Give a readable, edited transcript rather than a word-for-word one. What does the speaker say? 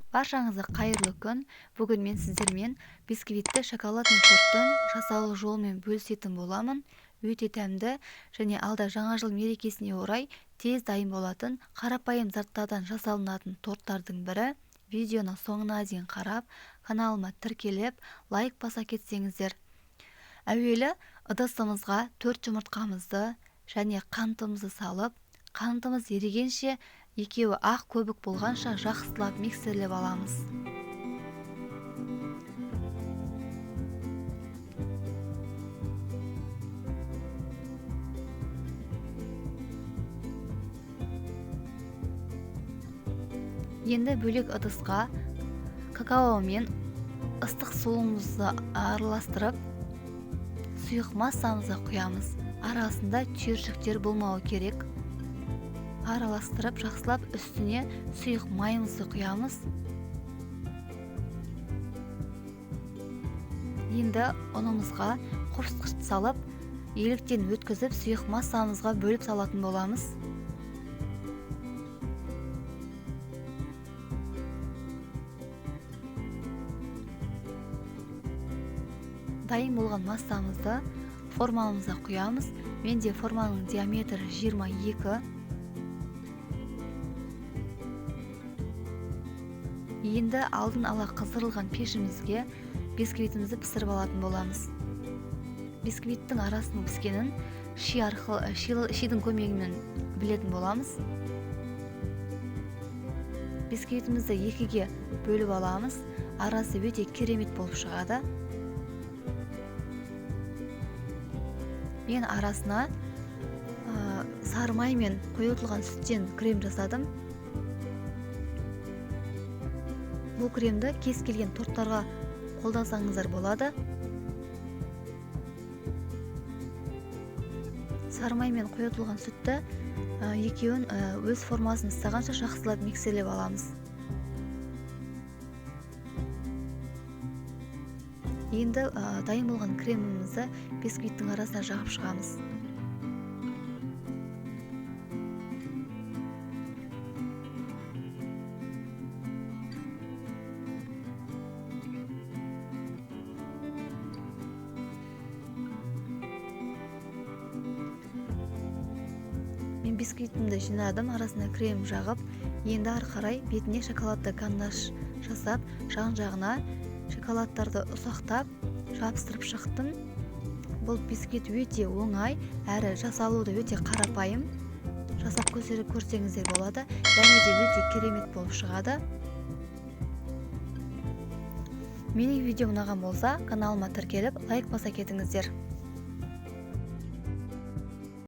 Баршаңызға қайырлы күн. Бүгін мен сіздермен бисквитті шоколадный торттың жасалу жолымен бөлісетін боламын. Өте дәмді және алда жаңа жыл мерекесіне орай тез дайын болатын қарапайым заттардан жасалынатын торттардың бірі. Видеоны соңына дейін қарап, каналыма тіркеліп, лайк баса кетсеңіздер. Әуелі ыдысымызға 4 жұмыртқамызды және қантымызды салып, қантымыз ерігенше, екеуі ақ көбік болғанша жақсылап миксерлеп аламыз. Енді бөлек ыдысқа какао мен ыстық суымызды араластырып, сұйық массамызды құямыз. Арасында түйіршіктер болмауы керек. Араластырып жақсылап үстіне сұйық майымызды құямыз. Енді ұнымызға қопсытқышты салып, еліктен өткізіп сұйық массамызға бөліп салатын боламыз. Дайын болған массамызды формамызға құямыз. Менде форманың диаметрі 22. Енді алдын ала қыздырылған пешімізге бисквитімізді пісіріп алатын боламыз. Бисквиттің арасының піскенін шидің көмегімен білетін боламыз. Бисквитімізді екіге бөліп аламыз. Арасы өте керемет болып шығады. Мен арасына сары май мен қойытылған сүттен крем жасадым. Бұл кремді кез келген торттарға қолдансаңыздар болады. Сары май мен қойытылған сүтті екеуін өз формасын ұстағанша жақсылап миксерлеп аламыз. Енді дайын болған кремімізді бисквиттің арасына жағып шығамыз. Мен бисквитімді жинадым, арасына крем жағып, енді ары қарай бетіне шоколадты ганаш жасап, жан-жағына шоколадтарды ұсақтап жабыстырып шықтым. Бұл бисквит өте оңай, әрі жасалуы да өте қарапайым. Жасап көрсеңіздер болады, дәмі де өте керемет болып шығады. Менің видеом ұнаған болса, каналыма тіркеліп, лайк баса кетіңіздер.